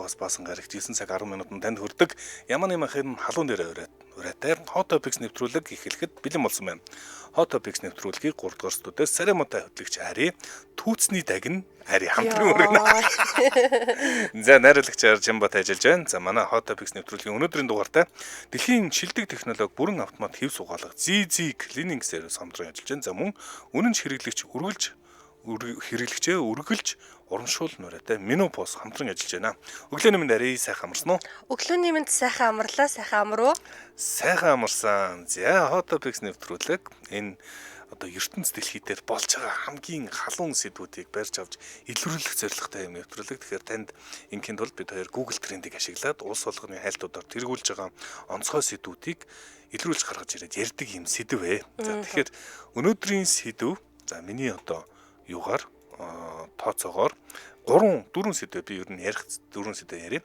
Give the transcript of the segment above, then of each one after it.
7-аас Баасан гарагт 9 цаг 10 минутанд танд хүрдэг Яман Ямахын халуун дээр урайтай Hot Topics нэвтрүүлэг эхлэхэд бэлэн болсон байна. Hot Topics нэвтрүүлгийг 3 дугаар студиэс царай муутай хөтлөгч Ари, түүцний дагн Ари хамтран өргөнө. За, найруулагч Аржимбат ажиллаж байна. За, манай Hot Topics нэвтрүүлгийн өнөөдрийн дугаартай дэлхийн шилдэг технологи бүрэн автомат хэв сугаалга ZZ Cleaning Service хамтран ажиллаж байна. За, мөн үнэнч хэрэглэгч үргэлж хэрэглэгчээ үргэлж урамшуул нураатай Менопоз хамтран ажиллаж байна. Өглөөний мэнд Ари, сайхан амарсан уу? Өглөөний мэнд, сайхан амарлаа, сайхан амруу. Сайхан амарсан. За, Hot Topics нэвтрүүлэг энэ одоо ертөнц дэлхий дээр болж байгаа хамгийн халуун сэдвүүдийг барьж авч илрүүлэх зорилготой юм нэвтрүүлэг. Тэгэхээр танд ингийн тулд бид хоёр Google Trend-ийг ашиглаад улс болгоны хайлтуудаар тэргүүлж байгаа онцгой сэдвүүдийг илрүүлж гаргаж ирээд ярьдаг юм сэдв ээ. За, тэгэхээр өнөөдрийн сэдв, за, миний одоо юугаар тооцоогоор 3 4 сэдв, би ер нь ярих дөрвөн сэдв ярья.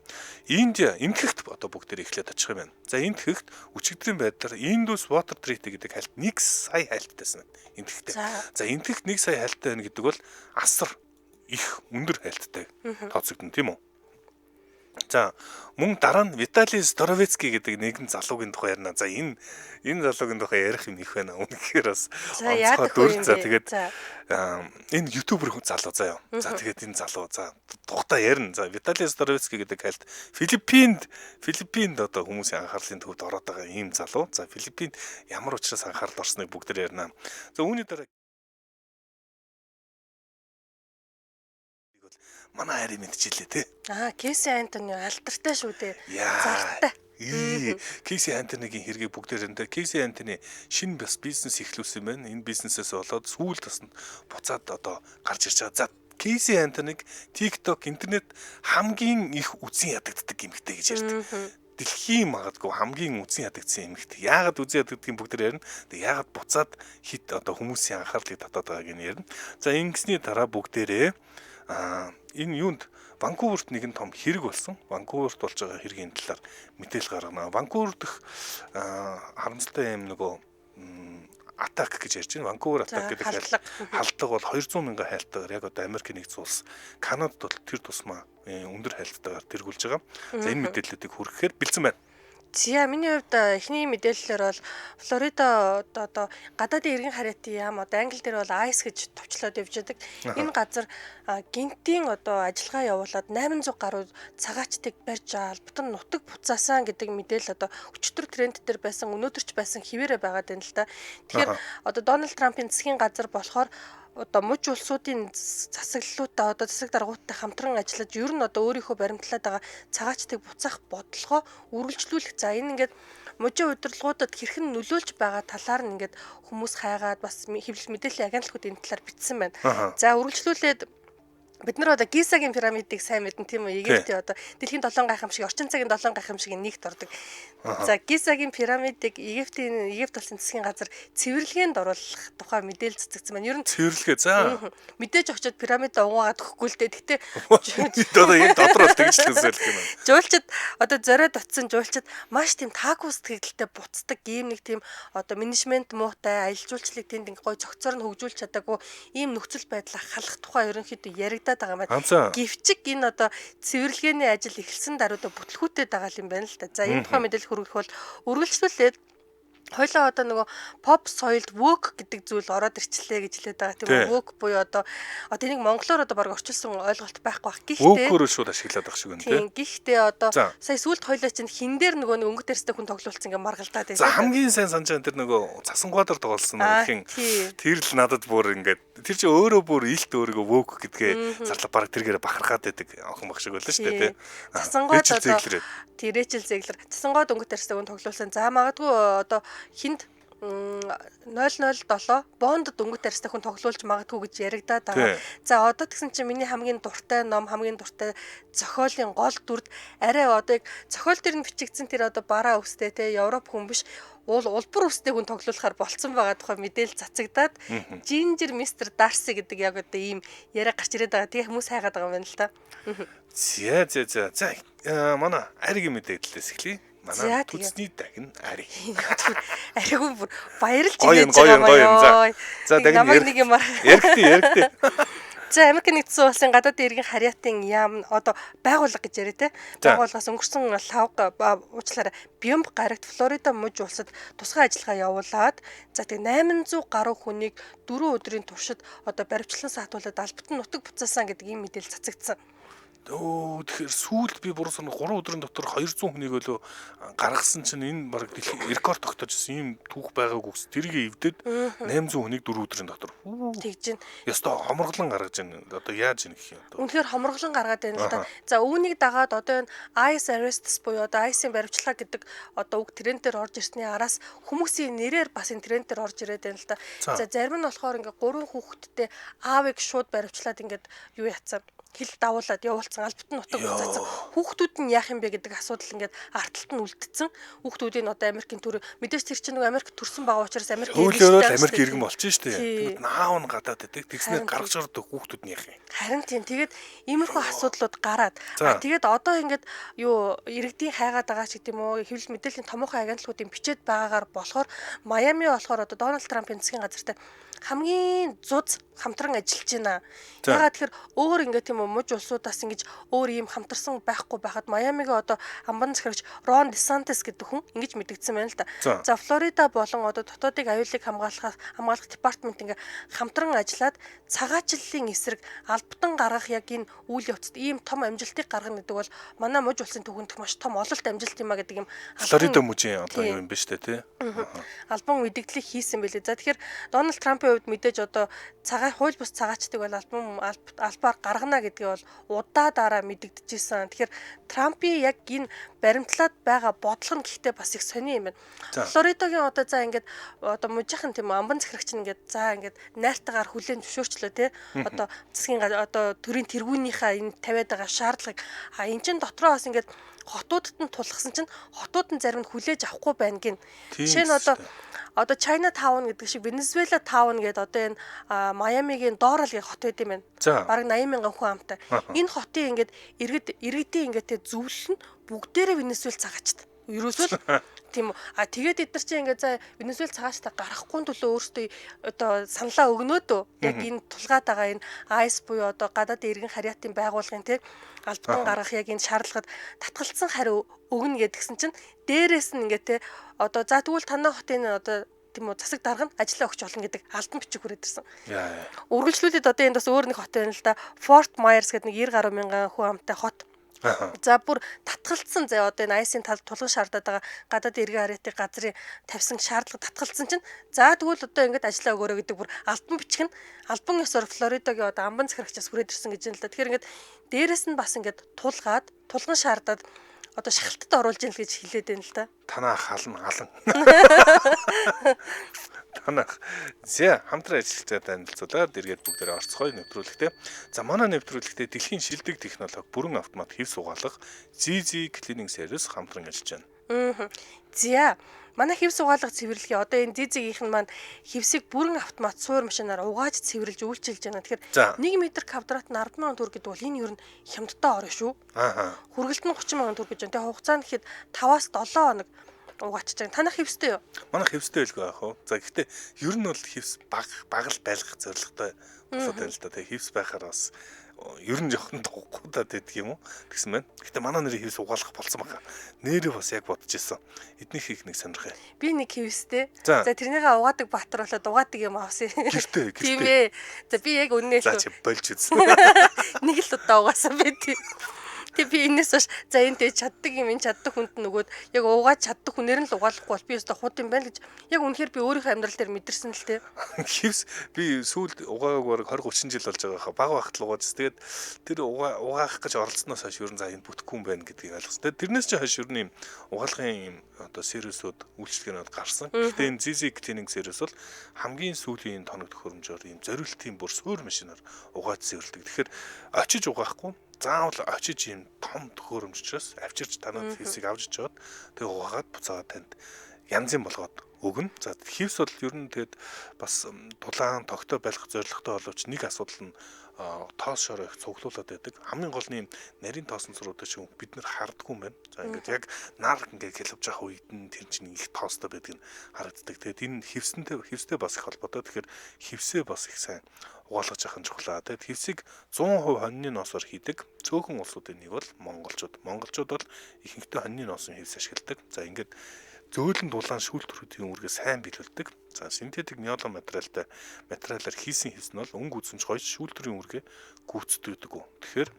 Индия Энэтхэгт одоо бүгдээр эхлээд очих юм байна. За, Энэтхэгт өчигдрийн байдлаар Indus Water Treaty гэдэг хальт 1 сая хайлттайсан Энэтхэгтэй. За, Энэтхэгт 1 сая хайлттай байна гэдэг бол асар их өндөр хайлттай тооцогдно, тийм үү? За, мөн дараа нь Виталий Здоровецкий гэдэг нэгэн залуугийн тухай ярина. За, энэ залуугийн тухай ярих юм их байна. Үнэхээр бас онцгой дүр. За, тэгээд энэ YouTuber залуу заяа. За, тэгээд энэ залуу, за, тухтай ярина. За, Виталий Здоровецкий гэдэг хальт Филиппинд одоо хүмүүсийн анхаарлын төвд ороод байгаа ийм залуу. За, Филиппинд ямар учраас анхаарал орсныг бүгд ярина. За, үүний дараа манай Ари мэдчихлээ те. Аа, Кейси Антони алдартай шүү дээ. Зартай. Кейси Антонигийн хэргийг бүгдээр энэ Кейси Антони шинэ бас бизнес эхлүүлсэн байна. Энэ бизнесээс болоод сүүл тасанд буцаад одоо гарч ирж байгаа. За, Кейси Антониг TikTok интернет хамгийн их үзэн ядагддаг эмэгтэй гэж ярьдаг. Дэлхийн магадгүй хамгийн үзэн ядагдсан эмэгтэй. Яагаад үзэн ядагдгийг бүгд ярина. Тэг яагаад буцаад хит одоо хүмүүсийн анхаарлыг татаад байгааг нь ярина. За, ингэсний дараа бүгдээрээ энэ юунд Ванкуверт нэгэн том хэрэг болсон. Ванкуверт болж байгаа хэргийн талаар мэдээлэл гаргана. Ванкувер дэх харамсалтай юм нөгөө attack гэж ярьж байна. Ванкувер attack гэдэг халдлага бол 200 мянган хайлтаар яг одоо Америк нэгдсэн улс, Канадад бол тэр тусмаа өндөр хайлттайгаар тэргүүлж байгаа. За, энэ мэдээллүүдийг хүргэхээр бэлдсэн байна. За, миний хувьд эхний мэдээллээр бол Флорида одоо гадаадын иргэн харьяатын яам, одоо англи дээр бол ICE гэж товчлоод явж байдаг. Энэ газар гинтийн одоо ажиллагаа явуулаад 800 гаруй цагаачдыг барьж албатан нутаг буцаасан гэдэг мэдээлэл одоо өчтөр тренд дээр байсан, өнөөдөр ч байсан хിവэрэ байгаад байна л да. Тэгэхээр одоо Дональд Трампын засгийн газар болохоор одоо муж улсуудын засаглалуудаа, одоо засаг даргуудтай хамтран ажиллаж, ер нь одоо өөрийнхөө баримтлаад байгаа цагаачдыг буцаах бодлогоо үргэлжлүүлэх. За, энэ ингээд мужийн удирдлагуудад хэрхэн нөлөөлж байгаа талаар нь ингээд хүмүүс хайгаад бас хэвлэл мэдээллийн агентлагууд энэ талаар бичсэн байна. За, үргэлжлүүлээд бид нар одоо Гизагийн пирамидыг сайн мэднэ, тийм үү? Египтийн одоо дэлхийн долоон гайхамшиг, орчин цагийн долоон гайхамшигын нэгт ордог. За, Гизагийн пирамидыг Египт улсын засгийн газар цэвэрлэгээнд оруулах тухай мэдээлэл цэцэгдсэн байна. Ер нь цэвэрлэгээ, за. Мэдээж очиод пирамидаа угаагаад өгөхгүй л дээ. Гэтэ одоо яг дотор бол тэгж л төсөөлөх юм байна. Жуулчид одоо зориод очисон жуулчид маш тийм таагүй сэтгэлдэлтэй буцдаг ийм нэг тийм одоо менежмент муутай, аялал жуулчлалыг тэнд ингээ гой цогцоор нь хөгжүүлж чадаагүй ийм нөхцөл байдлаа халах тухай ерөнхийдөө яригадаад байгаа юм байна. Гэвчиг энэ одоо цэвэрлэгээний ажил эхэлсэн даруйда бүтлгүүтээд байгаа юм байна л да. За, энэ тухай мэдээлэл хүргэх бол үргэлжлүүлээд хоёлоо одоо нөгөө pop соёлд woke гэдэг зүйл ороод ирчлээ гэж хэлээд байгаа, тийм үү? Woke буюу одоо энийг монголоор одоо баг орчуулсан ойлголт байхгүй бах. Гэхдээ woke-оор шууд ашиглаад байх шиг байна, тийм. Гэхдээ одоо сая сүүлд хоёлоо чинь хин дээр нөгөө нэг өнгө дээрстэй хүн тоглуулсан ингээ маргалдаад байсан. За, хамгийн сайн санаж байгаа тэр нөгөө цасангуйдаар тоглолсон нөгөө хин тэр л надад бүр ингээд тэр чи өөрөө бүр илт өөрийгөө woke гэдгээ зарлаа, баг тэргээр бахархаад байдаг охин баг шиг байлаа шүү дээ, тийм. Цасангуйд одоо тий, Рэйчел Зеглер цасангуйд өнгө дээрстэй хүн тоглуулсан. За, магадгүй одоо хинд 007 Бондд өнгө тарьстай хүн тоглуулж магадгүй гэж яригадаад байгаа. За, одоо тэгсэн чинь миний хамгийн дуртай ном, хамгийн дуртай зохиолын гол дүрд арай одоо яг зохиол дээр нь бичигдсэн тэр одоо бараа өвстэй те Европ хүн биш, уул улбар үстэй хүн тоглуулахар болцсон байгаа тухай мэдээлэл цацагдаад Ginger Mr. Darcy гэдэг яг одоо ийм яриа гарч ирээд байгаа. Тэгээ хүмүүс хайгаад байгаа юм байна л та. За за за. За, манай Аригийн мэдээлэлээс эхлэе. Манай түлсний дахин Ари. Ариггүй бүр баярлж ирэж байгаа юм. За, дахин намайг нэг юм яригдээ яригдээ. За, Америк нэгдсэн улсын гадаад иргэн харьяатын яам одоо байгууллага гэж яриа те. Байгууллагаас өнгөрсөн лавга уучлаарай Бямб гарагт Флорида мужи улсад тусгай ажиллагаа явуулаад за тэг 800 гаруй хүнийг 4 өдрийн туршид одоо баривчлан саатуулаад албат нь нутаг буцаасан гэдэг ийм мэдээлэл цацагдсан. Тэгэхээр сүүлд би буруу санаа 3 өдрийн дотор 200 хүнийг өлөө гаргасан чинь энэ баг дэлхийн рекорд тогтоож ирсэн ийм түүх байгаагүй гэсэн. Тэрийг эвдээд 800 хүнийг 4 өдрийн дотор. Тэгж байна. Ёстой хомроглон гаргаж байна. Одоо яаж ийн гэх юм одоо. Үнэхээр хомроглон гаргаад байна л да. За, үүнийг дагаад одоо энэ ICE arrests буюу одоо ICE-ийн баривчлага гэдэг одоо үг трендээр орж ирсний араас хүмүүсийн нэрээр бас энэ трендээр орж ирээд байна л да. За, зарим нь болохоор ингээ 3 хүүхэдтэй аавыг шууд баривчлаад ингээд юу яцсан хил давуулаад явуулсан, албат нь нутаг буцаацсан. Хүүхдүүд нь яах юм бэ гэдэг асуудал ингээд арталт нь үлдсэн. Хүүхдүүдийн одоо Америкийн төр мэдээж тэр чинь нөгөө Америк төрсэн байгаа учраас Америк хуулиороо Америк иргэн болчих шүү дээ. Тэгмэд наав нь гадаад байдаг. Тэгснээр гаргаж ордог хүүхдүүд нь яах юм? Харин тийм, тэгээд иймэрхүү асуудлууд гараад тэгээд одоо ингээд юу иргэдийн хайгаад байгаа ч гэдэм үү, хэвлэл мэдээллийн томоохон агентлагуудын бичээд байгаагаар болохоор Майами болохоор одоо Дональд Трампын засгийн газартай хамгийн зуз хамтран ажиллаж байна. Ягаад тэгэхээр өөр ингээд тийм үү муж улсуудаас ингэж өөр ийм хамтарсан байхгүй байхад Майамигийн одоо амбан захирагч Рон Десантис гэдэг хүн ингэж мэдэгдсэн байна л да. За, Флорида болон одоо дотоодыг аюулыг хамгаалах департамент ингээ хамтран ажиллаад цагаачлалын эсрэг албатан гаргах яг энэ үйл явцад ийм том амжилтыг гаргана гэдэг бол манай муж улсын түүхэнд маш том ололт амжилт юм а гэдэг юм. Флорида мужийн одоо юу юм бэ штэ тий. Албан мэдэгдлийг хийсэн байлээ. За, тэгэхээр Дональд Трампын хувьд мэдээж одоо цагаа хууль бус цагаачдаг бол албаар гаргана гэдгийг бол удаа дараа мэдэгдэжсэн. Тэгэхээр Трампын яг энэ баримтлаад байгаа бодлого нь гэхдээ бас их сони юм байна. Флоридагийн одоо за ингээд одоо мужийнхан тийм амбан захирагч нь ингээд за ингээд найртайгаар хүлээн зөвшөөрчлөө тий. Одоо засгийн одоо төрийн тэргүүнийхээ энэ тавиад байгаа шаардлагыг а эн чин дотроо бас ингээд хотуудад нь тулгасан чинь хотууд нь зарим нь хүлээж авахгүй байна гин. Жишээ нь одоо China Town гэдэг шиг Венесуэла Town гэдэг одоо энэ Майамигийн Доралгийн хот байд юм байна. Бараг 80 мянган хүн амтай. Энэ хотын ингээд иргэдийн ингээд тэ зөвлөл нь бүгдээрээ Венесуэл цагаачд. Ерөөсөө л тийм үү. А тэгээд эд нар чинь ингээд за Венесуэл цагаачтай гарахгүй төлөө өөрсдөө одоо саналаа өгнөө дөө. Яг энэ тулгаад байгаа энэ ICE буюу одоо гадаад иргэн харьяатын байгууллагын тий албатан гаргах яг энэ шаардлагад татгалцсан хариу өгнө гэдгсэн чинь дээрээс нь ингээд тий одоо за тэгвэл танай хотын одоо тийм үү засаг дарга нь ажиллаа өгч болно гэдэг албан бичиг хүрээд ирсэн. Үргэлжлүүлээд одоо энд бас өөр нэг хот байна л да. Fort Myers гэдэг нэг 90 гаруй мянган хүн амтай хот. За, бүр татгалцсан заяа одоо энэ ICE-ийн талд тулгын шаардаад байгаа гадаад иргэн харьяатын газрын тавьсан шаардлага татгалцсан чинь за тэгвэл одоо ингээд ажиллаа өгөөрэй гэдэг бүр албан бичиг нь албан ёсоор Флоридагийн одоо амбан захирагчаас хүрээд ирсэн гэж юм л да. Тэгэхээр ингээд дээрэс нь бас ингээд тулгаад тулгын шаардаад одоо шахалтад оруулж ийн л гэж хэлээд байна л да. Танаа хална алан. Танах. За, хамтран ажиллагчдаа танилцуулаад эргээд бүгдээрээ орцгоё нэвтрүүлэгтээ. За, манай нэвтрүүлэгтээ дэлхийн шилдэг технологи бүрэн автомат хэв сугаалга ZZ Cleaning Service хамтран ажиллаж байна. За, манай хэв сугаалга цэвэрлэгээ одоо энэ ZZ-гийнх нь маань хэвсийг бүрэн автомат суур машинаар угааж цэвэрлж үйлчилж байна. Тэгэхээр 1 м квадрат нь 10,000 төгрөг гэдэг бол энэ ер нь хямдтай орно шүү. Хүргэлт нь 30,000 төгрөг гэж байна. Тэгээ хугацаа нь гэхэд 5-аас 7 хоног угаачж байгаа. Танах хэвстэй юу? Манай хэвстэй байлгүй яах вэ? За, гэхдээ ер нь бол хэвс баг л байлгах зорилготой болоод байна л да. Тэгээ хэвс байхаар бас ер нь жоохон тухгүй даа гэдэг юм уу тэгсэн байна. Гэтэ манай нэрийн хэвс угаалгах болсон байгаа. Нэрээ бас яг бодож исэн. Эднийхийг нэг сонирхъя. Би нэг хэвстэй. За, тэрнийгээ угаадаг баатар болоод угаадаг юм авсан. Гэртээ. Тийм ээ. За, би яг үннээ л. За, чи болж үзсэн. Нэг л удаа угаасан байт. Тэг би энэс хойш за энэ тэ чаддаг юм энэ чаддаг хүнд нөгөөд яг угааж чаддаг хүнээр нь л угаалахгүй бол би өстө худ юм байна гэж яг үнэхээр би өөрийнхөө амьдрал дээр мэдэрсэн л тэ. Хэвс би сүүлд угаагааг бараг 20 30 жил болж байгаа хаа. Баг багт л угааж. Тэгээд тэр угаах гэж оролцсноос хойш ер нь за энэ бүтэхгүй юм байна гэдгийг ойлгосон. Тэгээд тэрнээс чи хойш ер нь юм угаалгын юм одоо сервисүүд үйлчлэгээнүүд гарсан. Гэхдээ энэ ZZ Cleaning сервис бол хамгийн сүүлийн тоног төхөөрөмжөөр юм зориултын бүр суур машинаар угааж цэвэрлэдэг. Тэгэхээр очиж угаахгүй заавал очиж юм том төхөөрөмжчөөс авчирч танад хэсгийг авч чад тэгээ угаагаад буцаагаад танд янзын болгоод өгнө. За хевс бол ер нь тэгээд бас дулаан тогтоо байх зорилготой боловч нэг асуудал нь тоос шороо их цуглуулад байдаг. Хамгийн гол нь нарийн тоосон зуруудыг чинь бид нэр хардггүй юм байна. За ингээд яг нар ингээд хялбж явах үед нь тэр чинь их тоостой байдаг нь харагддаг. Тэгээд энэ хевстэй бас их холбоотой. Тэгэхээр хевсээ бас их сайн угаалгаж явах нь чухлаа. Тэгээд хевсийг 100% хоньны ноосоор хийдэг. Цөөхөн улсуудын нэг бол монголчууд. Монголчууд бол ихэнхдээ хоньны ноосын хевс ашигладаг. За ингээд зөөлөн дулаан шүүлтүүрүүдийн үүргээ сайн биелүүлдэг. За синтетик неолон материалаар хийсэн хевс нь бол өнгө үзэмж гоё шүүлтүүрийн үүргээ гүйцэтгэдэг. Тэгэхээр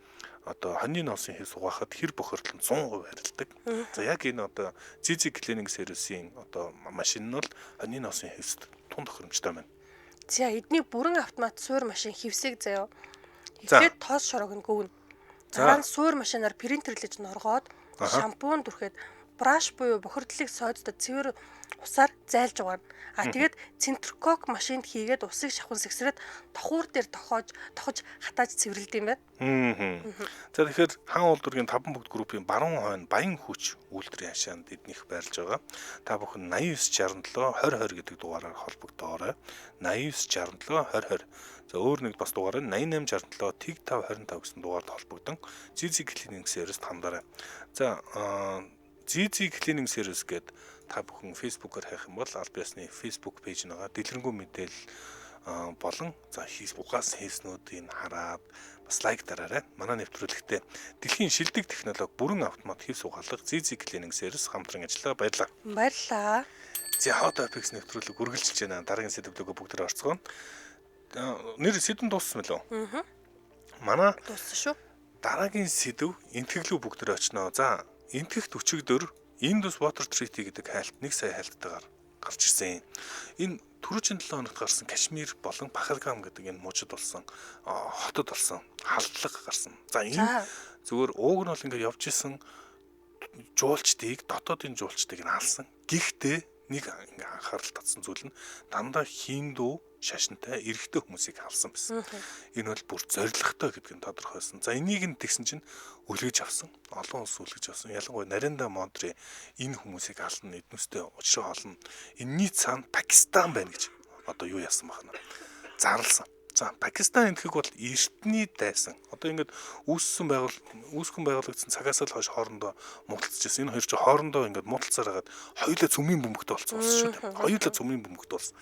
одоо хоньны носын хевс угаахад хэр бохирдол нь 100% харилдаг. За яг энэ одоо ZZ Cleaning Service-ийн одоо машин нь бол хоньны носын хевст тун тохиромжтой байна. За эдний бүрэн автомат суур машин хевсийг заяа. Эхлээд тоос шороог нь гөвнө. Дараа нь суур машинаар принтерлэж норгоод шампунь түрхэд браш буюу бохирдлыг сойддод цэвэр усаар зайлж угаана. А тэгээд центркок машинд хийгээд усыг шавхан сэгсрээд тохуур дээр тохож хатааж цэвэрлэдэг юм байна. За тэгэхээр хаан улдүргийн 5 бүгд группийн баруун хойно Баян хүч үйлдвэрийн хашаанд эднийх байрлаж байгаа. Та бүхэн 89 67 20 20 гэдэг дугаараар холбогдоорой. 89 67 20 20. За өөр нэг бас дугаар нь 88 67 тэг 5 25 гэсэн дугаард холбогдсон. ZZ Cleaning Service хамдаарай. За ZZ Cleaning Service гээд та бүхэн Facebook-оор хайх юм бол аль биесны Facebook пэйж нэгаа дэлгэрэнгүй мэдээлэл болон за угаасан хийснүүдийг хараад бас лайк дараарай. Манай нэвтрүүлэгтээ дэлхийн шилдэг технологи бүрэн автомат хэвс угаалга ZZ Cleaning Service хамтран ажиллаа. Баярлалаа. Баярлалаа. За Hot Topics нэвтрүүлэг үргэлжилж байна. Дараагийн сэдвлөгөө бүгдээр орцгоо. Нэр сэдвэн дууссан мөлөө? Аа. Манай дууссан шүү. Дараагийн сэдв энтгэглүү бүгдээр очноо. За энтгэхт өчигдөр Indus Water Treaty гэдэг хайлт 1 сая хайлттайгаар гарч ирсэн. Энэ түрүүчийн 7 хоногт гарсан Кашмир болон Пахалгам гэдэг энэ мужид болсон, хотод болсон халдлага гарсан. За энэ зүгээр ууг нь бол ингээд явж исэн жуулчдыг, дотоодын жуулчдыг нь алсан. Гэхдээ нэг ингээ анхаарал татсан зүйл нь дандаа хиндүү шашинтай эрэгтэй хүмүүсийг алсан байсан. Энэ бол бүр зоригтой гэдг нь тодорхойлсон. За энийг нь тэгсэн чинь үлгэж авсан. Олон улс үлгэж авсан. Ялангуяа Наренда Модри энэ хүмүүсийг ална, эднүстэй учраа олно. Энийний цаана Пакистан байна гэж одоо юу яасан бахна. Зарласан. За Пакистан энэхэг бол эртний дайсан. Одоо ингээд үүсгэн байгуулагдсан цагаас л хойш хоорондоо муудалцж байсан. Энэ хоёр чинь хоорондоо ингээд муудалцаар хагаад хоёулаа цөмийн бөмбөгтэй болсон улс шүү дээ. Хоёулаа цөмийн бөмбөгтэй болсон.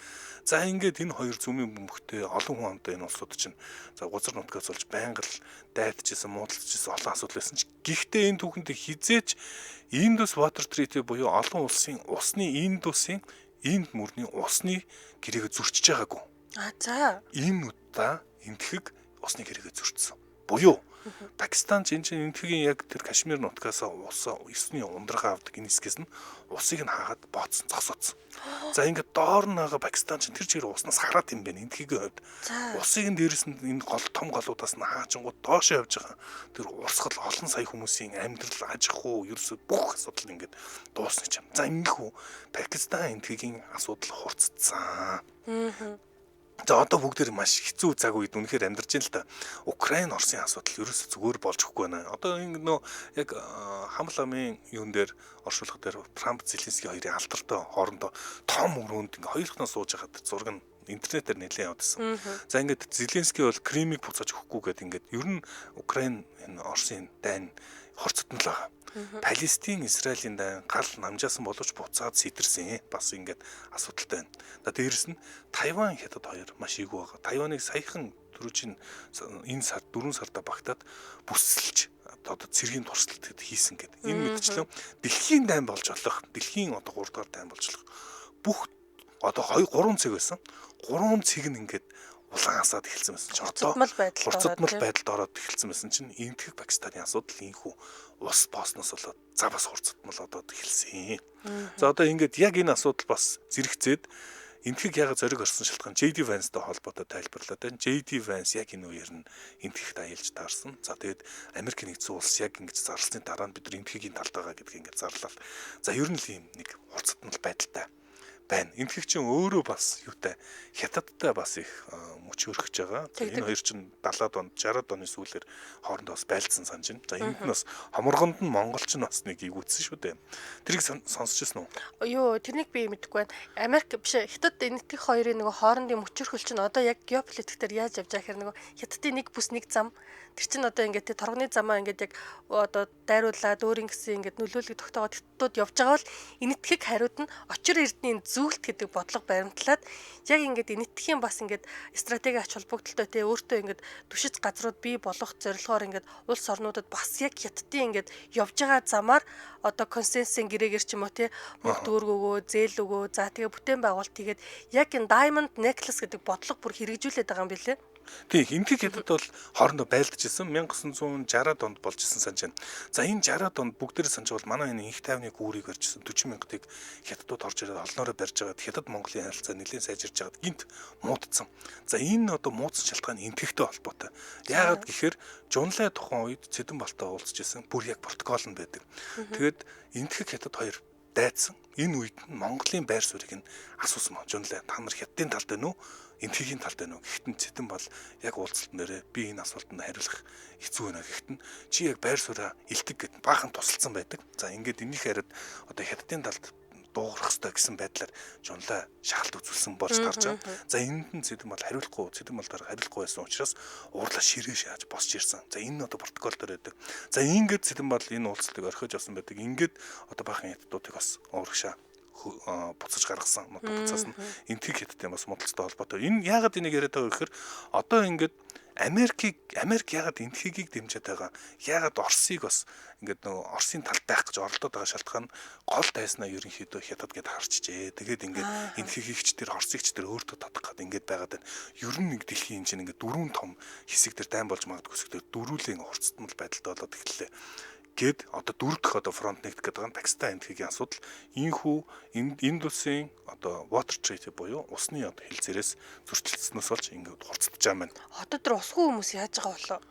За ингээд энэ хоёр цөмийн бөмбөгтэй олон хүн амтай энэ улсууд чинь за гузар нутгаас болж байнга л дайтжсэн, муудалцжсэн олон асуудал байсан ч гэхдээ энэ түүхэнд хизээч Indus Water Treaty буюу олон улсын усны Индусын энд мөрний усны гэрээгээ зөрчиж байгаагүй. А за. Энэ удаа энтхэг усны гэрээгээ зөрчсөн. Буюу Пакистан чинь энтхэгийн яг тэр Кашмир нутгаас ус 9-ний ундрага авдаг энэ хэсгээс нь усыг нь хаагаад бооцсон, зогсоодсон. За ингээд доор нь байгаа Пакистан чинь тэр чигээр уснаас хараад юм байна энтхэгийн хувьд. Усыг нь дээрэс нь энэ гол том голуудаас нь хаачингууд доошоо явж байгаа. Тэр урсгал олон сая хүмүүсийн амьдрал аж ахуй ерөөсөө бүх асуудал ингээд дуусна ч юм. За ингэхүү Пакистан энтхэгийн асуудал хурцдсан. За одоо бүгдээр маш хэцүү цаг үед үнэхээр амьдарч байна л да. Украин Оросын асуудал ерөөсөө зүгээр болж өгөхгүй байна. Одоо ингэ нөө яг хамл амын юун дээр оршуулга дээр Трамп Зеленский хоёрын алдартай хоорондоо том өрөөнд ингээ хоёрхнаа сууж байхад зураг нь интернетээр нэлээд явуулсан. За ингээд Зеленский бол Кримыг буцааж өгөхгүй гэдэг ингээд ер нь Украин энэ Оросын дайн хорцотон л байгаа. Палестин Израилийн дайн гал намжаасан боловч буцаад сэтэрсэн. Бас ингээд асуудалтай байна. За дээрэс нь Тайван хятад хоёр маш эвгүй байгаа. Тайваныг саяхан түрүүчийн энэ сар 4 сарда багтаад бүсэлж одоо цэргийн туршилт хийсэн гэдэг. Энэ мэтчлэн дэлхийн дайн болж болох, дэлхийн одоо 3 дугаар дайн болж болох. Бүх одоо 2 3 цэг байсан. 3 цэг нь ингээд улаан асаад эхэлсэн байсан чинь одоо хурцдмал байдалд ороод эхэлсэн байсан чинь энтхэг Пакистаны асуудал инхүү ус боосноос болоод за бас хурцдмал одоод эхэлсэн. За одоо ингээд яг энэ асуудал бас зэрэгцээд энтхэг яг зориг орсон шалтгаан JD Vance-тай холбоотой тайлбарлаад байна. JD Vance яг энэ үеэр нь энтхэгт аялж таарсан. За тэгээд Америк нэгдсэн улс яг ингэж зарлсны дараа нь бид нар энтхэгийн талд байгаа гэдгийг ингээд зарлал. За ер нь л ийм нэг хурцдмал байдалтай байна. Энэтхэг чинь өөрөө бас юутай хятадтай бас их мөч өргөж байгаа. Энэ хоёр чинь 70-аад онд 60-аад оны сүүлээр хоорондоо бас байлдсан санаж байна. За энд нь бас хоморгонд нь монголч нь бас нэг игүүцсэн шүү дээ. Тэрийг сонсч ирсэн үү? Юу, тэрнийг би мэдэхгүй байна. Америк биш хятад энэтхэг хоёрын нөгөө хоорондын мөчөрхөл чинь одоо яг геополитик дээр яаж явж байгаа гэхээр нөгөө хятадын нэг бүс нэг зам тэр чинь одоо ингээд тэ торгоны замаа ингээд яг одоо дайруулад өөр ингэсэн ингээд нөлөөлөл тогтоогоод хятадууд явж байгаа бол энэтхэг хариуд нь очир эрдний зүүлт гэдэг бодлого баримтлаад яг ингээд энэтхэгийн бас ингээд стратеги ач холбогдолтой те өөртөө ингээд түшиж газрууд бий болгох зорилгоор ингээд улс орнуудад бас яг хятадын ингээд явж байгаа замаар одоо консенсусын гэрээгээр ч юм уу те мөнгө төгрөгөө зээл өгөө за тэгээ бүтээн байгуулалт хийгээд яг энэ Diamond Necklace гэдэг бодлого бүр хэрэгжүүлээд байгаа юм билээ. Тийм, энэтхэг хятад бол хоорондоо байлдаж исэн 1960-аад онд болж исэн санаж байна. За энэ 60-аад онд бүгдээрээ санаж бол манай энэ инх тайвны гүүрийг барьжсэн 40 мянгатыг хятадууд орж ирээд олноороо барьж байгаад хятад Монголын харилцаа нэлээд сайжирч байгаад гинт муудсан. За энэ одоо муудсан шалтгаан энэтхэгтэй холбоотой. Яагаад гэхээр Жунлай тухайн үед Цэдэн Балтай уулзж исэн бүр яг протокол нь байдаг. Тэгээд энэтхэг хятад хоёр дайцсан. Энэ үед нь Монголын байр суурийг нь асуусан мөн. Жунлай та нар хятадын талд байна уу? Энэтхэгийн талд байна уу? Гэхдээ Цэдэн бол яг уулзалтан дээрээ би энэ асуултанд хариулах хэцүү байна. Гэхдээ чи яг байр сууриа илтэг гэд баахан тусалсан байдаг. За ингээд энийх хариуд одоо хятадын талд дуугарах хэрэгтэй гэсэн байдлаар Жунлай шахалт үзүүлсэн болж тарж байгаа. За энд нь Цэдэн бол хариулахгүй, Цэдэн бол дараа хариулахгүй байсан учраас уурлаа ширээ шааж босч ирсэн. За энэ нь одоо протокол дээр байдаг. За ингээд Цэдэн бол энэ уулзалтыг орхиож явсан байдаг. Ингээд одоо баахан хятадуудыг бас уурагшаа буцаж гаргасан. Буцаас нь энэтхэг хятадын бас муудалцтай холбоотой. Энэ яагаад энийг яриад байгаа вэ гэхээр одоо ингээд Америк яагаад энэтхэгийг дэмжиж байгаа? Яагаад Оросыг бас ингээд нөгөө Оросын талд байх гэж оролдоод байгаа шалтгаан гол дайснаа ерөнхийдөө хятад гэд харчжээ. Тэгээд ингээд энэтхэгийгч тэр Оросыгч тэр өөртөө татах гад ингээд байгаад байна. Ер нь нэг дэлхийн чинь ингээд дөрвөн том хэсэг дээр дайн болж магадгүй хэсэг дээр дөрвөлэн хурцтмал байдалтай болоод эхэллээ. Гэд одоо дөрөв дэх одоо фронт нэгдэх гэдэг нь Пакистан энэтхэгийн асуудал инхүү энд улсын одоо water treaty буюу усны одоо хилцээрээс зөрчилдснөөс болж ингээд хурцдаж байгаа юм байна. Одоо тэр усгүй хүмүүс яаж байгаа болоо?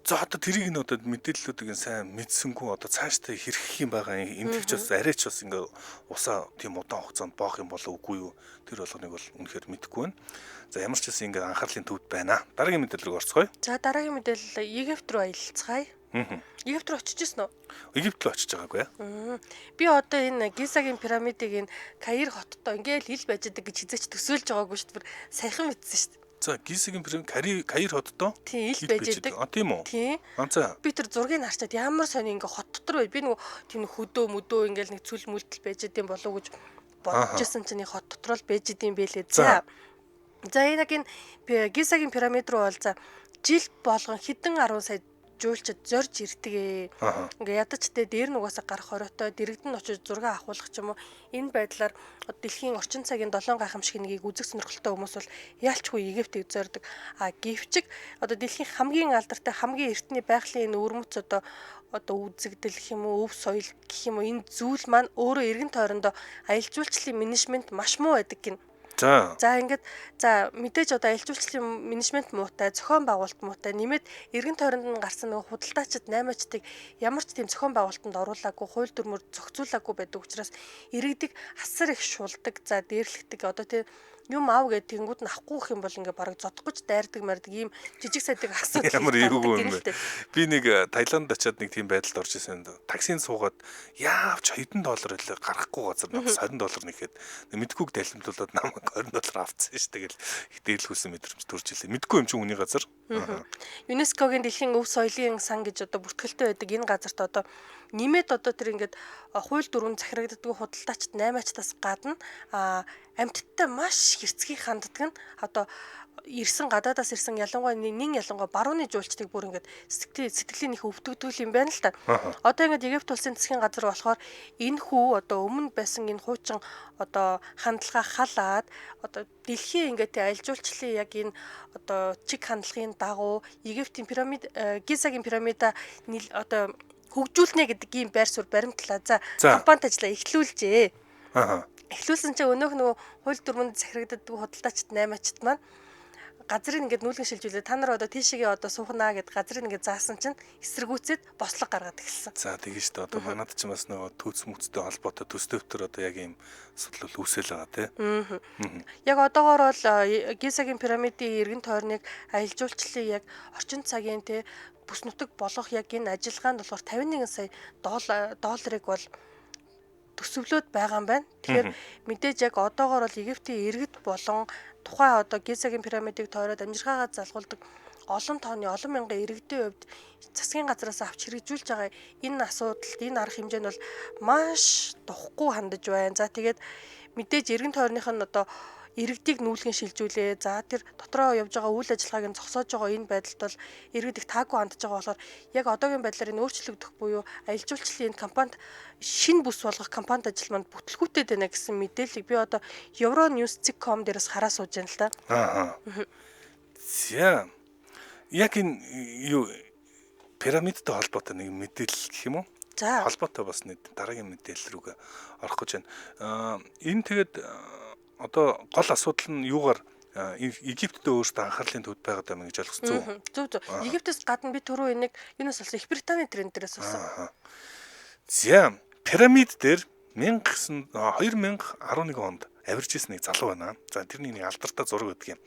За одоо тэрийг нь одоо мэдээллүүдийг нь сайн мэдсэнгүй одоо цаашдаа хэрхэх юм байгаа энэтхэгч бас арайч бас ингээд усаа тийм удаан хугацаанд боох юм болоо үгүй юу? Тэр болгоныг бол үнэхээр мэдэхгүй байна. За ямар ч гэсэн ингээд анхаарлын төвд байна. Дараагийн мэдээлэл рүү орцгоё. За дараагийн мэдээлэл Египт рүү аялцгаая. Египт рүү очиж ирсэн үү? Египт рүү очиж байгаагүй. Би одоо энэ Гизагийн пирамидыг энэ Каир хоттой ингээл ил байж байгаа гэж хизээч төсөөлж байгаагүй шүү дээ. Саяхан мэдсэн шүү дээ. За Гизагийн пирамид Каир хоттой тийм ил байж байгаа. А тийм үү? Тийм. А за. Би тэр зургийг харчаад ямар сони ингээ хот дотор бай. Би нөгөө тийм хөдөө мөдөө ингээл нэг цүл мүлдэл байж идэм болов уу гэж бодож исэн чинь хот дотор л байж идэм бэлээ. За. За энэ яг энэ Гизагийн пирамид руу бол за жил болгон хэдэн 10 сая жуулчид зорж ирдэг ээ. Ингээ ядаж тэ дээр нь угаасаа гарах хориотой дэрэгдэн очиж зураг авахулах ч юм уу. Энэ байдлаар дэлхийн орчин цагийн долоон гайхамшиг нэгийг үзэх сонирхолтой хүмүүс бол яалчгүй Египтийг зорддог. А гэвчиг одоо дэлхийн хамгийн алдартай хамгийн эртний байгалийн энэ өвөрмөц одоо үзэгдэл гэх юм уу, өв соёл гэх юм уу энэ зүйл маань өөрөө эргэн тойрондоо аялал жуулчлалын менежмент маш муу байдаг гин. За. За ингээд за мэдээж одоо аялал жуулчлалын менежмент муутай, зохион байгуулалт муутай, нэмээд эргэн тойронд нь гарсан нөгөө худалдаачид наймаачдыг ямар ч тийм зохион байгуулалтанд оруулаагүй, хууль дүрмээр зохицуулаагүй байдаг учраас иргэдэг асар их шулдаг, за дээрлэхдэг. Одоо тийм юм ав гэдэг тэнгууд нь авахгүй гэх юм бол ингээ бараг зодох гэж дайрдаг мардаг ийм жижиг садаг асуудал ямар эвгүй юм бэ. Би нэг Таиланд очиад нэг тийм байдалд орж исэн. Таксинд суугаад яавч $20 хэлээ гарахгүй газар надад $20 нэхэд мэдгүйг далимдуулаад намайг $20 авцсан ш. Тэгэл их дээрлэхүүлсэн мэдрэмж төрж илээ. Мэдгүй юм чинь хүний газар. ЮНЕСКО-гийн дэлхийн өв соёлын сан гэж одоо бүртгэлтэй байдаг энэ газарт одоо нэмээд одоо тэр ингээд хууль дүрм захирагддаг худалдаачд наймаачдаас гадна амьтдтай маш хэрцгий ханддаг нь одоо ирсэн гадаадаас ирсэн ялангуяа нин ялангуяа барууны жуулчдыг бүр ингээд сэтгэлийн их өвдөгдөл юм байна л та. Одоо ингээд Египт улсын засгийн газар болохоор энэ хүү одоо өмнө байсан энэ хуучин одоо хандлага халаад одоо дэлхийн ингээд аялал жуулчлалын яг энэ одоо чиг хандлагын дагуу Египтийн пирамид Гизагийн пирамида одоо хөгжүүлнэ гэдэг ийм байр суурь баримтлаа. За компанид ажиллаа эхлүүлжээ. Эхлүүлсэн чинь өнөөх нөгөө хууль дүрмэнд захирагддаг худалдаачид наймаачид маань газрыг ингээд нүүлгэн шилжүүлээ. Та нар одоо тийшээгээ одоо суухнаа гэд газрыг ингээд заасан чинь эсэргүүцээд бослого гаргаад эхэлсэн. За тэгэн шүү дээ. Одоо манад ч бас нөгөө түүц мүцтэй холбоотой төс төвтөр одоо яг ийм асуудал үүсэл байгаа тий. Яг одоогоор бол Гизагийн пирамидын эргэн тойрныг аялал жуулчлалын яг орчин цагийн тий бүс нутаг болгох яг энэ ажиллагаанд болохоор 51 сая долларыг бол төсөвлөд байгаа юм байна. Тэгэхээр мэдээж яг одоогоор бол Египтийн иргэд болон тухайн одоо Гизагийн пирамидыг тойроод амжиргаагаа залгуулдаг олон тооны олон мянган иргэдийн хувьд засгийн газраас авч хэрэгжүүлж байгаа энэ асуудалд энэ арга хэмжээ нь бол маш тухгүй хандаж байна. За тэгээд мэдээж эргэн тойрных нь одоо иргэдийг нүүлгэн шилжүүлээ. За тэр дотроо явж байгаа үйл ажиллагааг нь зогсоож байгаа энэ байдалд бол иргэд их таагүй хандж байгаа болохоор яг одоогийн байдлаар энэ өөрчлөгдөх буюу аялал жуулчлалын энэ компанид шинэ бүс болгох компанид ажил манд бүтлгүүтээд байна гэсэн мэдээллийг би одоо Euronews.com дээрээс хараа сууж байна л да. Аа. За. Яг энэ юу пирамидтай холбоотой нэг мэдээлэл гэх юм уу? За. Холбоотой бас нэг дараагийн мэдээлэл рүүгээ орох гэж байна. Аа энэ тэгээд одоо гол асуудал нь юугаар Египтэд өөрөөсөө анхаарлын төвд байгаад байна гэж ойлгосон зүг. Зөв зөв. Египтээс гадна би түрүү энийг юунаас олсон? Их Британий тренд дээрээс олсон. За, пирамид дээр 2011 онд авирч исэн нэг залуу байна. За, тэрний нэг алдартай зураг байдаг юм.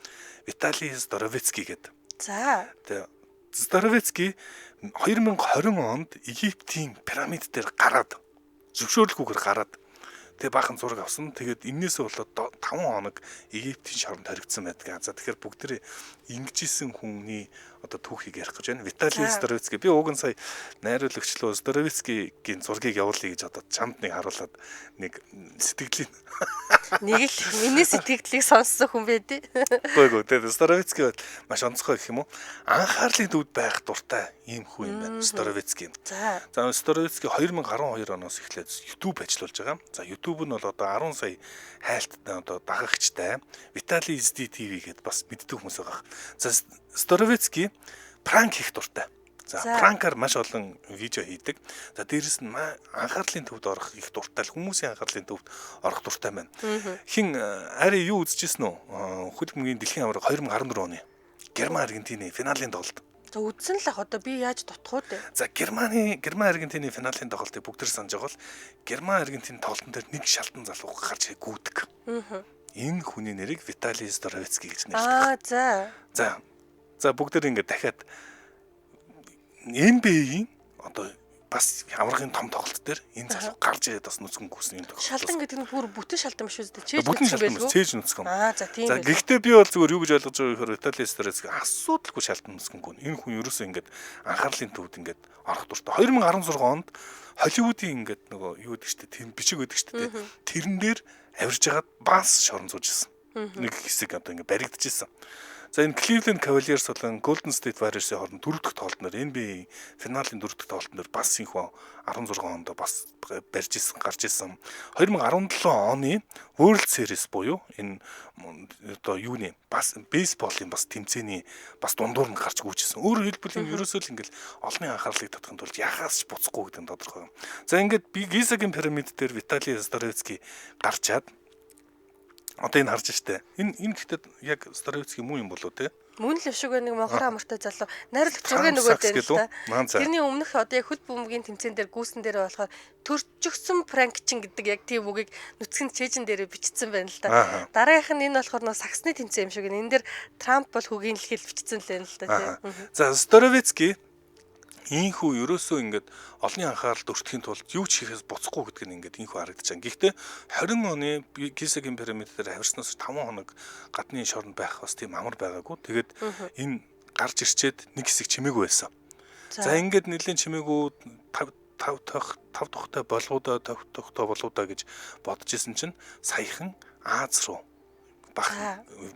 Виталий Здоровецкий гэдэг. За. Тэгээ Здоровецкий 2020 онд Египтийн пирамид дээр гараад зөвшөөрлгүйгээр гараад тэгээ баахан зураг авсан. Тэгээд энээсээ болоод 5 хоног Египтийн шоронд хоригдсан байдаг. За тэгэхээр бүгдээрээ ингэж исэн хүний одоо түүхийг ярих гэж байна. Виталий Здоровецкий. Би уг нь сая найруулагчлуу Здоровецкигийн зургийг явуулъя гэж одоо чамд нэг харуулад нэг сэтгэлийн нэг л миний сэтгэлдлийг сонссон хүн байдیں۔ Үгүй ээ. Тэгээд Здоровецкий бол маш онцгой гэх юм уу? Анхаарлын төвд байх дуртай ийм хүн юм байна. Здоровецкий. За. За Здоровецкий 2012 оноос эхлээд YouTube ажиллуулж байгаа. За YouTube нь бол одоо 10 сая хайлттай одоо дагагчтай. Виталий SD TV гэдээ бас мэддэг хүмүүс байгаа. За Здоровецкий пранк хийх дуртай. За пранкаар маш олон видео хийдэг. За дээрэс нь анхаарлын төвд орох их дуртай, хүмүүсийн анхаарлын төвд орох дуртай байна. Хин арай юу үзчихсэн үү? Хөл бөмбөгийн дэлхийн аварга 2014 оны Герман Аргентины финалийн тоглолт. За үзсэн л ах одоо би яаж дутах вэ? За Герман Аргентины финалийн тоглолтыг бүгд тэр санаж байгаа бол Герман Аргентин тоглолтын дээр нэг шалтан залуу гарч гүйдэг. Энэ хүний нэрийг Виталий Здоровецкий гэж нэрлэдэг. Аа за. За. За бүгд тэр ингээд дахиад NBA-ийн одоо бас аваргын том тоглолт дээр энэ залуу гарч ирээд бас нүцгэн гүйсэн юм тоглолт. Шалтан гэдэг нь бүр бүтэн шалтан биш үү? Чээж бүтэн шалтан биш, цээж нүцгэн. Аа за тийм. За гэхдээ би бол зүгээр юу гэж ойлгож байгаа гэхээр Виталий Здоровецкий асуудалгүй шалтан нүцгэн гүн. Энэ хүн ерөөсөө ингээд анхаарлын төвд ингээд орох дуртай. 2016 онд Холливуудын ингээд нөгөө юу гэдэг чтэй тийм бичиг өгдөг чтэй. Тэрэн дээр авирж хагаад бас шорон зууж ирсэн. Нэг хэсэг одоо ингээд баригдчихсэн. За энэ Cleveland Cavaliers болон Golden State Warriors-ийн хооронд дөрөв дэх тоглолтноор NBA финалийн дөрөв дэх тоглолтноор бас инхүү 16 онд бас барьж исэн, гарч исэн. 2017 оны World Series буюу энэ одоо юуны бас бейсболын бас тэмцээний бас дундуур нь гарч гүйжсэн. Өөрөөр хэлбэл энэ ерөөсөө л ингээл олонний анхаарлыг татахын тулд яхаас ч буцахгүй гэдэг нь тодорхой. За ингээд би Гизагийн пирамид дээр Виталий Здоровецкий гарчаад одоо энэ харж штэ. Энэ гэхдээ яг Здоровецкий муу юм болов те? Мөн л шиг нэг монхор амартай залуу найруулагч зургийг нөгөөд байна л та. Тэрний өмнөх одоо яг хөл бөмбөгийн тэмцээн дээр гүйсэн дээр болохоор төрчихсөн пранкчин гэдэг яг тийм үгийг нүцгэн чэжин дээрээ бичсэн байна л та. Дараагийнх нь энэ болохоор нөө саксны тэмцээн юм шиг. Энэ дээр Трамп бол хөгийн л хэл бичсэн л байна л та тийм. За Здоровецкий Ийхүү ерөөсөө ингээд олонний анхааралд өртөхийн тулд юу ч хийхээс буцахгүй гэдэг нь ингээд ийхүү харагдаж байна. Гэхдээ 20 оны Гизагийн пирамид дээр авирснаас 5 хоног гадны шоронд байх бас тийм амар байгаагүй. Тэгээд энэ гарч ирчээд нэг хэсэг чимээгүй байсан. За ингээд нэлийн чимээгүй 5 тухтай боловудаа 5 тухтай боловудаа гэж бодож исэн чинь саяхан Аз руу бах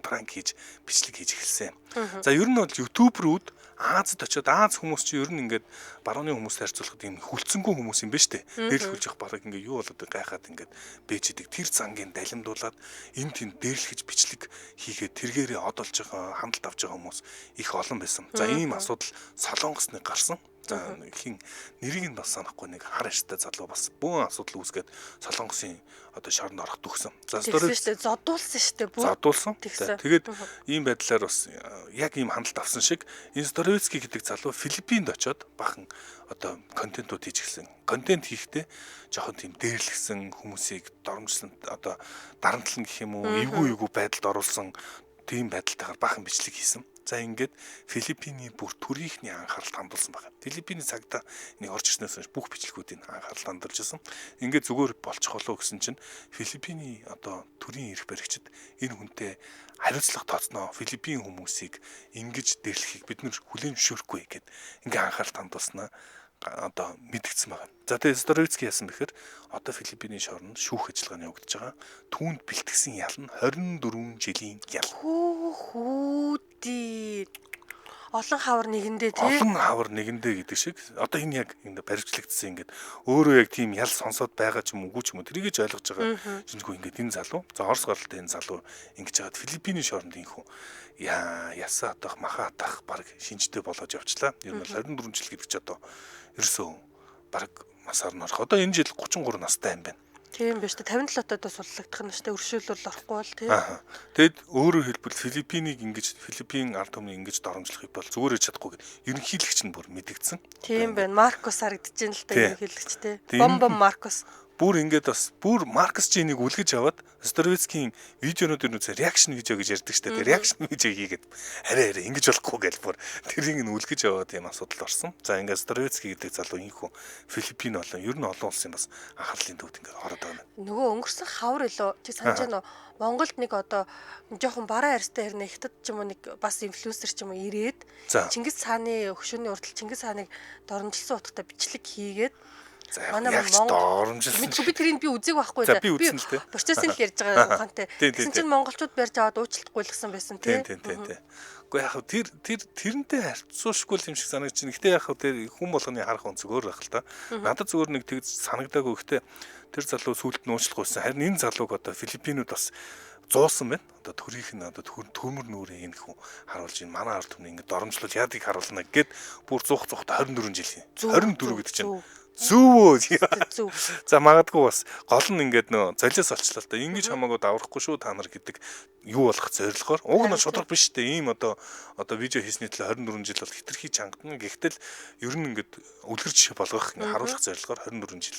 пранк хийж бичлэг хийж эхэлсэн. За ер нь бол ютуберүүд Азад очиод Аз хүмүүс чи ер нь ингээд барууны хүмүүстэй харьцуулахад юм хүлцэнгүй хүмүүс юм байна штэ. Дээрлэхүүлж явах бараг ингээд юу болоод гайхаад ингээд бэж идэг. Тэр зангийн далимдуулаад энэ тэнд дээрлэхэж бичлэг хийгээд тэргээрээ од олж байгаа, хандлт авч байгаа хүмүүс их олон байсан. За ийм асуудал Солонгосны гарсан. За хин нэрийг нь бас санахгүй нэг хар аштай залуу бас бөөн асуудал үүсгээд Солонгосын одоо шоронд орох төгсөн. За Здоровицкий зодуулсан шүү дээ. Зодуулсан. Тэгээд ийм байдлаар бас яг ийм хяналт авсан шиг энэ Здоровицкий гэдэг залуу Филиппинд очиод бахан одоо контентууд хийж гисэн. Контент хийхдээ жоохон тийм дээрлэгсэн хүмүүсийг доромжлон одоо дарамтлан гэх юм уу, эвгүй байдалд оруулсан тийм байдалтайгаар бахан бичлэг хийсэн. За ингээд Филиппиний бүр төрийнхний анхаарал хандуулсан байна. Филиппиний цагдаа энийг орж ирснээс хойш бүх бичлэгүүдийг анхаарал хандуулж ирсэн. Ингээд зүгээр болчих болов гэсэн чинь Филиппиний одоо төрийн эрх баригчид энэ хүнтэй хариуцлага тооцноо. Филиппин хүмүүсийг ингэж дэрлэхийг бид нэр хүлээн зөвшөөрөхгүй гэд ингээ анхаарал хандуулснаа одоо мэдгдсэн байгаа. За тэгээ Здоровицкий яасан бэхээр одоо Филиппиний шоронд шүүх ажиллагааны явагдаж байгаа. Түүнд бэлтгэсэн ял нь 24 жилийн ял. Хүү. Олон хавар нэгэндээ тий. Олон хавар нэгэндээ гэдэг шиг одоо энэ яг энэ баримтлагдсан ингээд өөрөө яг тийм ял сонсоод байгаа ч юм уу ч юм уу тэрийг ч ойлгож байгаа. Шинжгүй ингээд энэ залуу за Орос гаралтай энэ залуу ингэж хагаад Филиппиний шоронд инхүү яа ясаа атах маха атах баг шинжтэй болоод явчлаа. Ер нь 24 жил гэдэг чи одоо ерөөсөө баг насаар нь орох. Одоо энэ жил 33 настай юм байна. Тийм биш үү? 57 таад суллагдах нь шүү дээ. Өршөөлөл орохгүй бол тий. Тэгэд өөрөөр хэлбэл Филиппинийг ингэж Филиппин ард түмнийг ингэж доромжлохыг бол зүгээр чадахгүй гэд ерөнхийлөгч нь бүр мэдгдсэн. Тийм байна. Маркос харагдаж байна л та ерөнхийлөгч тий. Бомбом Маркос. Бүр ингээд бас бүр Маркос чи энийг үлгэж аваад Здоровицкийн видеонууд юу нэ реакшн видео гэж ярьдаг штэ. Тэр реакшн видео хийгээд арай арай ингэж болохгүй гэж бүр тэрийг нь үлгэж аваад юм асуудал орсон. За ингээд Здоровицкий гэдэг залуу инхүү Филиппин болон ер нь олон улсын бас анхаарлын төвд ингээд ороод байгаа юм. Нөгөө өнгөрсөн хавар илүү чи санаж байна уу? Монголд нэг одоо жоохон бараа арьстай хэрнээ хятад ч юм уу нэг бас инфлюенсер ч юм уу ирээд Чингис хааны хөшөөний урдтал Чингис хааныг доромжилсан утгатай бичлэг хийгээд манай Монгол мэдгүй би тэрийг би үзег байхгүй да. Би процессыг л ярьж байгаа ухаантай. Тэгсэн чинь монголчууд барьж аваад уучлалт гуйлгсан байсан тий. Тийм. Гэхдээ яг тэр тэрнтэй харьцуулшгүй юм шиг санагдаж байна. Гэтэ яг тэр хүн болгоны харах өнцөг өөр байх л та. Надад зүгээр нэг тэгж санагдаагүй. Гэтэ тэр залуу сүүлд нь уучлах гуйсан. Харин энэ залууг одоо Филиппинууд бас зуусан байна. Одоо төрийнх нь одоо төмөр нүрээ энэ хүн харуулж энэ манай ард түмний ингэ доромжлол яадыг харуулна гэд бүр 100 124 жил. 24 гэдэг чинь Зүү. Зүв. За магадгүй бас гол нь ингээд нөө золиос олчлаа л да. Ингэж хамаагүй даврахгүй шүү та нар гэдэг юу болох зорилгоор уг нь шудраг биш дээ. Ийм одоо видео хийсний төлөө 24 жил бол хитрхи чангадна. Гэхдээ л ер нь ингээд үлгэр жишээ болгох ингээд харуулах зорилгоор 24 жил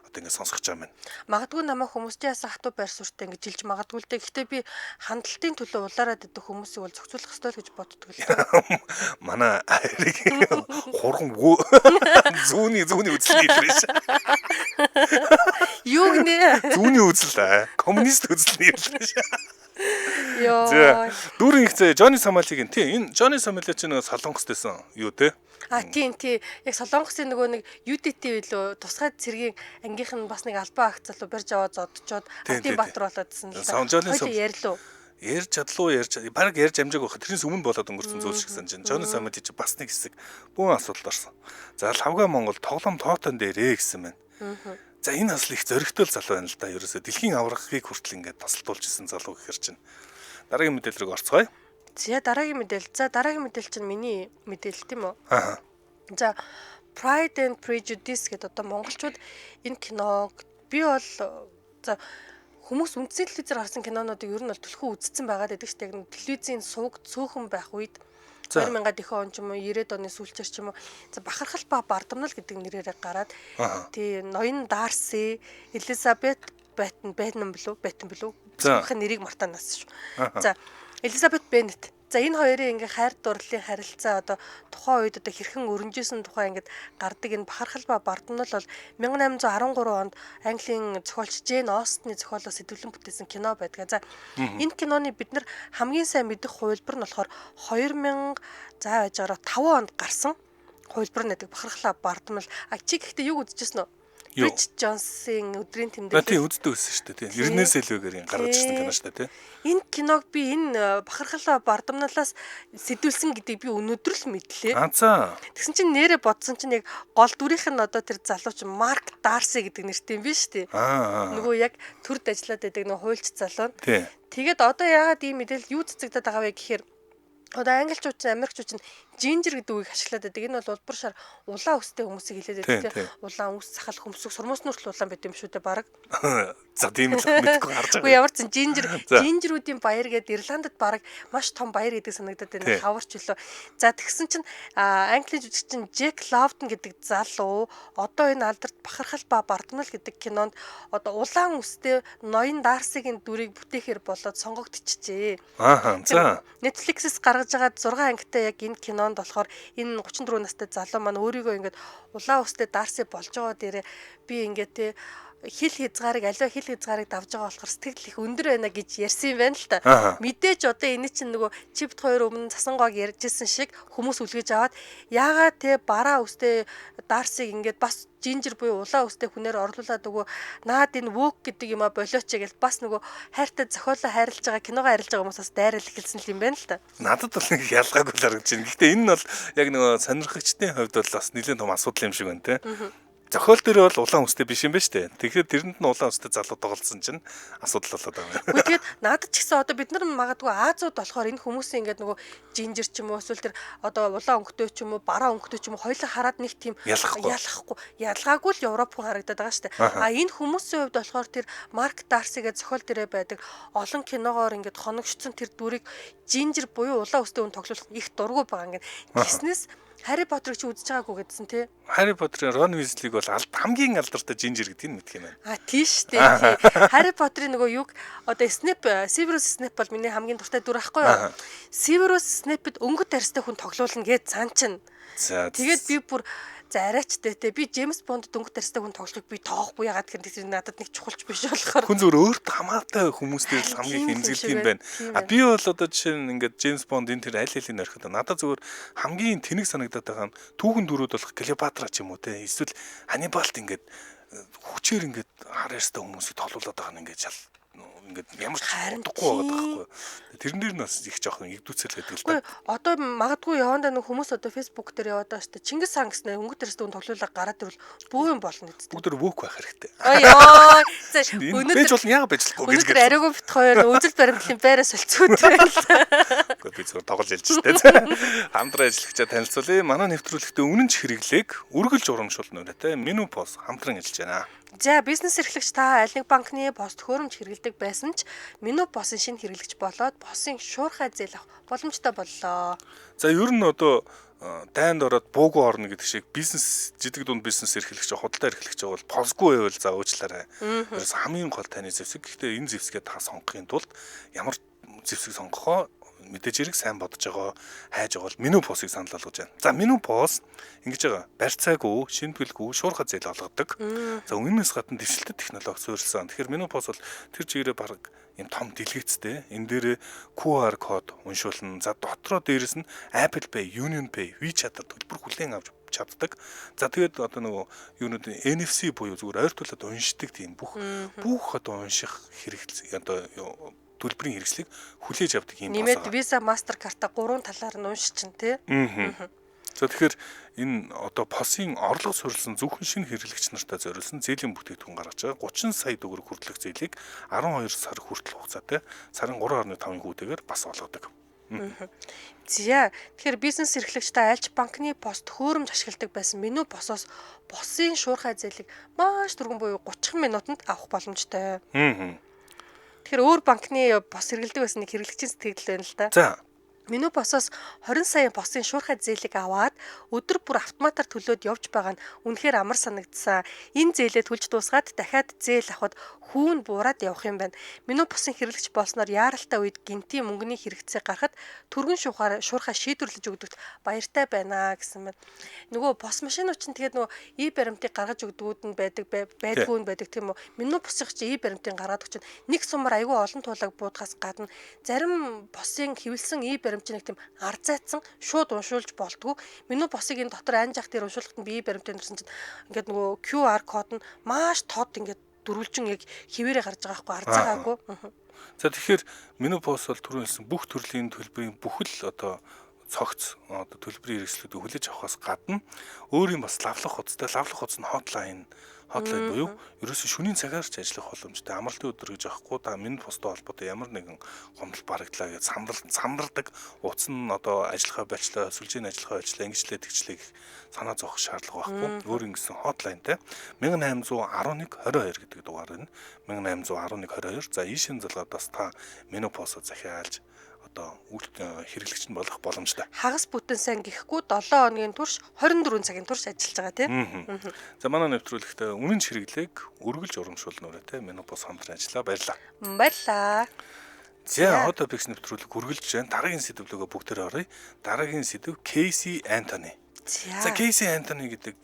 одоо ингээд сонсгож байгаа юм байна. Магадгүй намайг хүмүүс чи яасан хатуу байр суурьтай ингэж жилж магадгүй л дээ. Гэхдээ би хандлтын төлөө улаарад идэх хүмүүсийг бол зохицуулах ёстой л гэж боддог л дээ. Манай ариг хурган зүүнний үзэл хэлвэж. Юу гинэ? Зүүнний үзэл коммунист үзэл хэлвэж. Йоо. Дүүрэн их зэ Жони Сомалиг нь тий энэ Жони Сомали чинь Солонгост байсан юу те? А тийм тий. Яг Солонгосын нөгөө нэг UDT билүү тусгай цэргийн ангийнх нь бас нэг албан агц залуу барьж аваад зодчоод Ардын Баатар болоодсэн л да. Хоёул ярьлуу. Ярьж чадлуу ярьж баг ярьж амжаагүй байх. Тэрнээс өмнө болоод өнгөрсөн зүйл шиг санаж байна. Жони Сомали чи бас нэг хэсэг бүүн асуудал орсон. За Лавга Монгол тоглоом тоотон дээрээ гэсэн байна. За энэ бас их зоригтой залуу байна л да. Ерөөсөө дэлхийн аврагыг хүртэл ингээд тасалдуулж исэн залуу гэхэр чинь. Дараагийн мэдээлэл рүү орцгоё. За дараагийн мэдээлэл. За дараагийн мэдээлэл чинь миний мэдээлэл тийм үү? Аа. За Pride and Prejudice гэдэг одоо монголчууд энэ киног би бол за хүмүүс үндсэн телевизээр гарсан кинонуудыг ер нь бол түлхүү үзсэн байгаа гэдэг чинь яг телевизийн сувг цөөхөн байх үед 2000 он ч юм уу 90-ад оны сүүлчээр ч юм уу за бахархал ба бардамнал гэдэг нэрээрээ гараад тий ноён Дарси Элизабет Бэтен билүү зөвхөн нэрийг мартаанаас шүү. За Элизабет Беннет. За энэ хоёрын ингээ хайр дурлалын харилцаа одоо тухайн үед одоо хэрхэн өрнөжсэн тухай ингээд гардаг энэ бахархал ба бардамнал бол 1813 онд Английн зохиолч Джейн Остны зохиолоос сэдвлэн бүтээсэн кино байдаг. За энэ киноны бид нар хамгийн сайн мэдэх хувилбар нь болохоор 2000 за байж байгаараа 5 онд гарсан хувилбар нэдэг бахархлаа бардамнал. А чи гэхдээ юг үзчихсэн үү? Бриж Джонсын өдрийн тэмдэглэл. Тийм үздэг байсан шүү дээ. Тийм. 90-ээс илүүгээр гаргаж ирсэн кино шүү дээ, тийм. Энэ киног би энэ бахархалаа бардамналаас сэтгүүлсэн гэдгийг би өнөөдөр л мэдлээ. Аа за. Тэгсэн чинь нэрээ бодсон чинь яг гол дүрийнх нь одоо тэр залуу чинь Марк Дарси гэдэг нэртэй юм биш үү? Аа. Нөгөө яг төрд ажиллаад байдаг нөгөө хуульч залуу. Тийм. Тэгээд одоо яагаад ийм мэдээлэл юу цэцэгдээд байгаа вэ гэхээр одоо англичууд чинь америкчууд чинь Ginger гэдэг үгийг ашиглаад байдаг. Энэ бол улбар шар улаан үстэй хүмүүсийг хэлээд байдаг тийм. Улаан үс, сахал, хөмсөг, сурмуус нүртэл улаан байт юм шүү дээ баг. За тийм л мэдгүй харж байгаа. Үгүй ямар ч ginger ginger-үүдийн баяр гэдэг Ирландд баг маш том баяр гэдэг санагдаад байна. Хаварч хөлөө. За тэгсэн чинь Английн жүжигчин Джек Лоуден гэдэг залуу одоо энэ алдарт Бахархал ба Бардамнал гэдэг кинонд одоо улаан үстэй ноён Дарсигийн дүрийг бүтээхээр болоод сонгогдчихжээ. Аа за. Netflix-с гаргаж байгаа 6 ангитай яг энэ кинонд болохоор энэ 34 настай залуу маань өөрийгөө ингээд улаан үстэй Дарси болж байгаа дээрээ би ингээд те хил хязгаарыг аливаа хил хязгаарыг давж байгаа болохоор сэтгэл их өндөр байна гэж ярьсан юм байна л та. Мэдээж одоо энэ чинь нөгөө чипт хоёр өмнө цасан гоог ярьжсэн шиг хүмүүс үлгэж аваад яагаад те бараа үстэй Дарсыг ингээд бас жинжир буюу улаан үстэй хүнээр орлуулад өгөө наад энэ woke гэдэг юм а болооч гэж бас нөгөө хайртай зохиолоо хайрлаж байгаа киногоо хайрлаж байгаа хүмүүс бас дайрал эхэлсэн л юм байна л та. Надад бол нэг ялгаагүй л харагдаж байна. Гэхдээ энэ нь бол яг нөгөө сонирхогчдын хувьд бол бас нэлээд том асуудал юм шиг байна те. Зохиол дээр бол улаан үстэй биш юм байна шүү дээ. Тэгэхээр тэрэнд нь улаан үстэй залуу тоглолцсон чинь асуудал болоод байгаа юм. Үгүй тэгээд надад ч гэсэн одоо бид нар магадгүй Азууд болохоор энэ хүмүүсийн ингээд нөгөө жинжир ч юм уу эсвэл тэр одоо улаан өнгөтэй ч юм уу бараа өнгөтэй ч юм уу хоёулаа хараад нэг тийм ялгахгүй ялгаагүй л Европ хүн харагдаад байгаа шүү дээ. А энэ хүмүүсийн хувьд болохоор тэр Марк Дарсигээ зохиол дээрээ байдаг олон киногоор ингээд хоногшсон тэр дүрийг жинжир буюу улаан үстэй хүн тоглох их дургүй байгаа ингээд. Тэгснээс Харри Поттерыг чи үзэж байгаагүй гэдсэн тий. Харри Поттерын Рон Уизлиг бол хамгийн алдартай жинжир гэдгийг мэдэх юм байна. А тийш дээ. Харри Поттерын нөгөө юг одоо Снэп, Северус Снэп бол миний хамгийн дуртай дүр ахгүй юу? Северус Снэпэд өнгөт арьстай хүн тоглуулна гэж цаан чинь. Тэгээд би бүр за арайчтай те би Джеймс Бонд өнгөт арьстай хүн тоглохыг би тоохгүй ягаад гэхээр тэр надад нэг чухалч биш болохоор. Хүн зүгээр өөрт хамаатай хүмүүс дээр л хамгийн хэмзэглэх юм байна. А би бол одоо жишээ нь ингээд Джеймс Бонд энэ тэр аль алийн орхиод надад зүгээр хамгийн тэнэг санагдаад байгаа нь түүхэн дүрүүд болох Клеопатра ч юм уу те эсвэл Ханнибалт ингээд хүчээр ингээд хар арьстай хүмүүсийг тоглуулад байгаа нь ингээд шал ингээд ямар ч утгагүй байгаа байхгүй. Тэрэн дээр нь бас их жоохон игдүүцэл байдаг л та. Одоо магадгүй явандаа нэг хүмүүс одоо Facebook дээр яваад байгаа шүү дээ. Чингис хаан гэснээр өнгөт арьстай хүн тоглуулаа гараад ирвэл бүү юм болно гэдэг. Бүгд тэр woke байх хэрэгтэй. Ой ёо. За өнөөдөр байж болно яагаад байж болохгүй гэж. Өнөөдөр ариугүй бит хоёр үзэл баримтлалын байраа солилцоод байна л та. Гэхдээ би зүгээр тоглож ялж штэ. Хамтран ажиллагчаа танилцуулъя. Манай нэвтрүүлэгтээ үнэн ч хэрэглээг үргэлж урамшуулна үнэтэй. Меню пос хамтран ажиллаж байна. За бизнес эрхлэгч та аль нэг банкны пост төхөөрөмж хэрэглэдэг байсан ч Меню посын шинэ хэрэглэгч болоод посын шуурхай зээл авах боломжтой боллоо. За ер нь одоо дайнд ороод буугүй орно гэдэг шиг бизнес жидэг дунд бизнес эрхлэгч худалдаа эрхлэгч бол посгүй байвал за уучлаарай. Ерөөс хамгийн гол таны зэвсэг. Гэхдээ энэ зэвсгээ та сонгохын тулд ямар зэвсэг сонгохоо мэдээж хэрэг сайн бодож байгаа хайж байгаа бол меню посыг санал болгож байна. За меню пос ингэж байгаа. Барьцаагүй, шинэтгэлгүй, шуурхай зээл олгодог. За үүнээс гадна дэвшилтэт технологи суурилсан. Тэгэхээр меню пос бол тэр чигээрээ баг юм том дэлгэцтэй. Энэ дээр QR код уншуулна. За дотроо дээрэс нь Apple Pay, Union Pay, WeChat-аар төлбөр хүлээн авч чаддаг. За тэгээд одоо нөгөө юунууд NFC буюу зүгээр ойртуулад уншдаг тийм бүх одоо унших хэрэгэл одоо төлбөрийн хэрэгслийг хүлээж авдаг юм байна. Нэмээд Visa, Mastercard-а гурван талаар нь уншчихна тий. За тэгэхээр энэ одоо посын орлого суурилсан зөвхөн шинэ хэрэглэгч нартай зориулсан зээлийн бүтээгдэхүүн гаргаж байгаа. 30 сая төгрөг хүртэлх зээлийг 12 сар хүртэл хугацаатай сарын 3.5-ын хүүтэйгээр бас олгодог. За тэгэхээр бизнес эрхлэгчтэй альч банкны пос төхөөрөмж ашигладаг байсан меню посоос посын шуурхай зээлийг маш түргэн буюу 30 минутанд авах боломжтой. Тэгэхээр өөр банкны пос хэрэглэдэг байсан нэг хэрэглэгчийн сэтгэл байна л да. За. Меню посоос 20 саяын посын шуурхай зээлийг аваад өдөр бүр автоматар төлөөд явж байгаа нь үнэхээр амар санагдсан. Энэ зээлээ төлж дуусгаад дахиад зээл авахд хүүн буураад явах юм байна. Меню посын хэрэглэгч болсноор яаралтай үед гинтийн мөнгөний хэрэгцээ гарахад түргэн шуурхай шийдвэрлэж өгдөгт баяртай байна гэсэн байна. Нөгөө пос машинууд чинь тэгээд нөгөө и баримтыг гаргаж өгдгүүд нь байдаг байдгүй нь байдаг тийм үү. Меню посыг чи и баримтыг гаргаад өгч нэг сумар айгүй олон туулаг буудахаас гадна зарим посын хэвлсэн и баримт нэг тийм арзайцсан шууд уншуулж болдгоо. Меню посыг энэ дотор анжаах дээр уншуулахад нь бие баримтын дурсан чинь ингээд нөгөө QR код нь маш тод ингээд дөрвөлжин яг хിവэрэ гарч байгаа байхгүй арзаагаагүй. За тэгэхээр меню пос бол түрүүн хэлсэн бүх төрлийн төлбөрийн бүхэл одоо Цогц одоо төлбөрийн хэрэгслүүдийг хүлээж авахаас гадна өөрийн бас лавлах хуудастай. Лавлах хуудас нь hotline буюу ерөөсөө шөнийн цагаар ч ажиллах боломжтой. Амралтын өдөр гэж аахгүй та минь бустай холбоотой ямар нэгэн гомдол барагдлаа гэж сандардаг. Утас нь одоо ажиллахаа болчлоо, сүлжээний ажиллахаа болчлоо, ингэжлээ тэгчлээ гэх санаа зовох шаардлага байхгүй. Өөр ингэсэн hotline-тай 1811 22 гэдэг дугаар байна. 1811 22. За ийшин залгаадаас та менопаусаа захиалж одоо хэрэглэгч нь болох боломжтой. Хагас бүтэн сайн гэхгүй 7 хоногийн турш 24 цагийн турш ажиллаж байгаа тийм. За манай нэвтрүүлэгтээ үнэн хэрэглээг үргэлж урамшуулна үрээ тийм. Менопауз хамтран ажиллаа. Баярлалаа. Баярлалаа. За Hot Topics нэвтрүүлэг үргэлжлэж байна. Дараагийн сэдвлөгөө бүгдээр оръё. Дараагийн сэдв Кейси Антони. За Кейси Антони гэдэг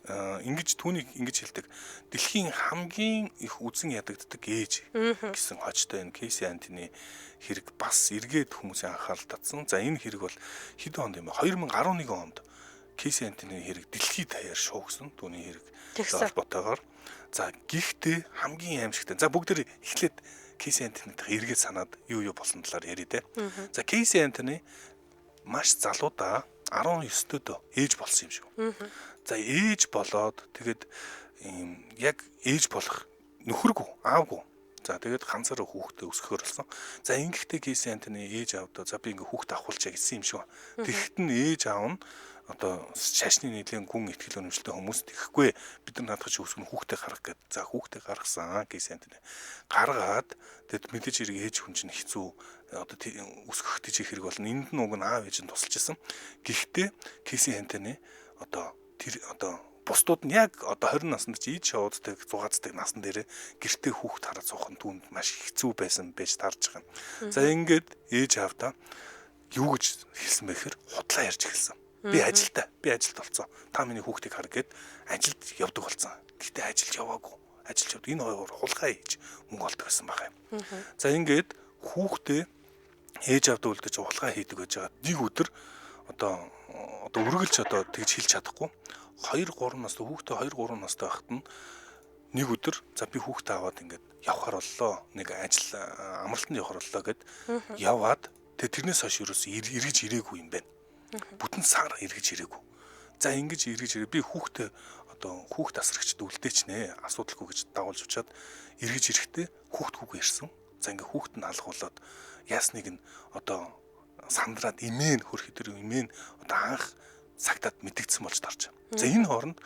ингэж түүнийг ингэж хэлдэг. Дэлхийн хамгийн их үзэн ядагддаг ээж гэсэн хочтой энэ Кейси Антони хэрэг бас эргээд хүмүүсийн анхаарал татсан. За энэ хэрэг бол хэдэн онд юм бэ? 2011 онд Кейси Антони хэрэг дэлхийд даяар шуугсан. Түүний хэрэг холбоотойгоор. За гэхдээ хамгийн аимшигтай. За бүгдээр эхлээд Кейси Антонитой эргээд санаад юу юу болсон талаар ярья те. За Кейси Антони маш залуудаа 19-д ээж болсон юм шиг. За ээж болоод тэгээд ийм яг ээж болох нөхөргүй, аавгүй. За тэгээд ганцаараа хүүхдээ өсгөхөр болсон. За ингэхдээ Кейси Антони ээж аавдаа за би ингээ хүүхдээ авахулчаа гэсэн юм шиг. Тэгэхэд нь ээж аав нь одоо шашны нийлэн гүн итгэл үнэмшилтэй хүмүүс тэгэхгүй бид нар наадах чи өсгөн хүүхдээ гаргах гэд. За хүүхдээ гаргасан Кейси Антони. Гаргаад тэгэд мэдээж хэрэг ээж хүн чинь хэцүү одоо өсгөх тийж хэрэг болно. Энд нь уг нь аав ээж нь тусалж исэн. Гэхдээ Кейси Антони одоо тэр одоо бусдууд нь яг одоо 20 наснд чи ид шоуддаг, зугаацдаг насн дээр гэртээ хүүхд хараад суух нь түүнд маш хэцүү байсан байж таарж байгаа юм. За ингээд ээж аавдаа юу гэж хэлсэн бэ гэхээр худлаа ярьж эхэлсэн. Би ажилтай, би ажилд болцсон. Та миний хүүхдийг хар гэд ажилд явдаг болсон. Гэхдээ ажилд яваагүй. Ажилд явд. Энэ хоёр хулгай хийж мөнгө олдог гэсэн байгаа юм. За ингээд хүүхдээ ээж аавдаа үлдээж хулгай хийдэг байж байгаа. Нэг өдөр одоо үргэлж одоо тэгж хэлж чадахгүй. 2 3 настай хүүхдээ 2 3 настай байхад нь нэг өдөр за би хүүхдээ аваад ингээд явхаар боллоо. Нэг ажил амралтанд явхаар боллоо гэд яваад тэгээ тэрнээс хойш ерөөс эргэж ирээгүй юм байна. Бүтэн сар эргэж ирээгүй. За ингэж эргэж ирээ. Би хүүхдээ одоо хүүхд асрагчд үлдээч нэ. Асуудалгүй гэж дагуулж очиад эргэж ирэхдээ хүүхдгүйг ирсэн. За ингээ хүүхд нь алгуулад яасныг нь одоо сандраад имэн хөрх өдөр имэн одоо анх цагтаад мэдэгдсэн болж тарж. За энэ хооронд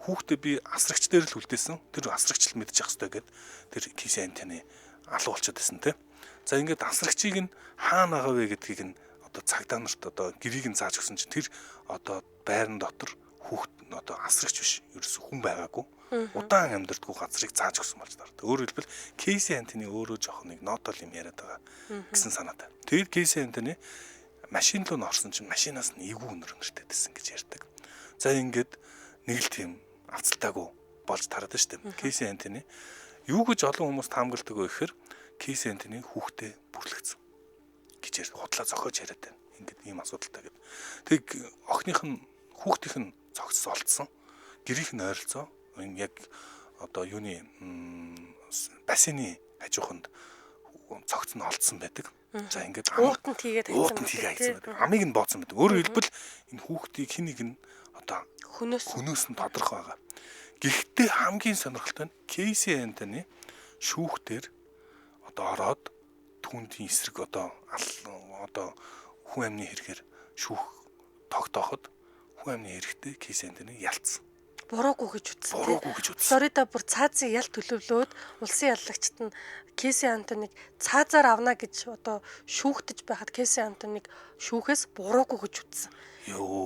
хүүхдээ би асрагч дээр л үлдээсэн. Тэр асрагч л мэдчих хэвээр гэд тэр Кейси Антони алуу болчиход байсан те. За ингээд асрагчийг нь хаана байгаа вэ гэдгийг нь одоо цагдаа нарт одоо гэрийг нь зааж өгсөн чинь тэр одоо байран дотор хүүхд одоо асрагч биш ерөөсө хүн байгаагүй. Удаан амьдэрдэггүй газрыг зааж өгсөн болж тардаг. Өөрөөр хэлбэл Кейси Антони өөрөө жоохон нэг нотол юм яриад байгаа гэсэн санаатай. Тэгээд Кейси Антони машин руу н орсон чинь машинаас нь эвгүй өнөр өнөртэй байсан гэж ярьдаг. За ингээд нэг л тийм авцалтаагүй болж тараад штэ. Кейси Антони юу гэж олон хүмүүс таамагладаг вэ гэхээр Кейси Антони хүүхдээ бүрлэгдсэн гэж ярьд худлаа зохиож яриад байна. Ингээд ийм асуудалтай гэд. Тэг охиных нь хүүхдийнх нь цогцс олдсон. Гэрийнх нь ойролцоо энэ яг одоо юуны бассейны хажууханд цогц нь олдсон байдаг. За ингээд уутанд хийгээд хайцсан байдаг. Амыг нь бооцсон байдаг. Өөрөөр хэлбэл энэ хүүхдийг хин нэг нь одоо хөнөөс нь тодорхой байгаа. Гэхдээ хамгийн сонирхолтой нь Кейси Антони шүүхтэр одоо ороод түүндийн эсрэг одоо хүн амны хэрэгээр шүүх тогтооход хүн амны хэрэгтэй Кейси Антони ялцсан. Буруугүй гэж үзсэн. Буруугүй гэж үзсэн. Флорида бүр цаазын ял төлөвлөөд улсын яллагчид нь Кейси Антоныг цаазаар авна гэж одоо шүүхтэж байхад Кейси Антоныг шүүхээс буруугүй гэж үзсэн.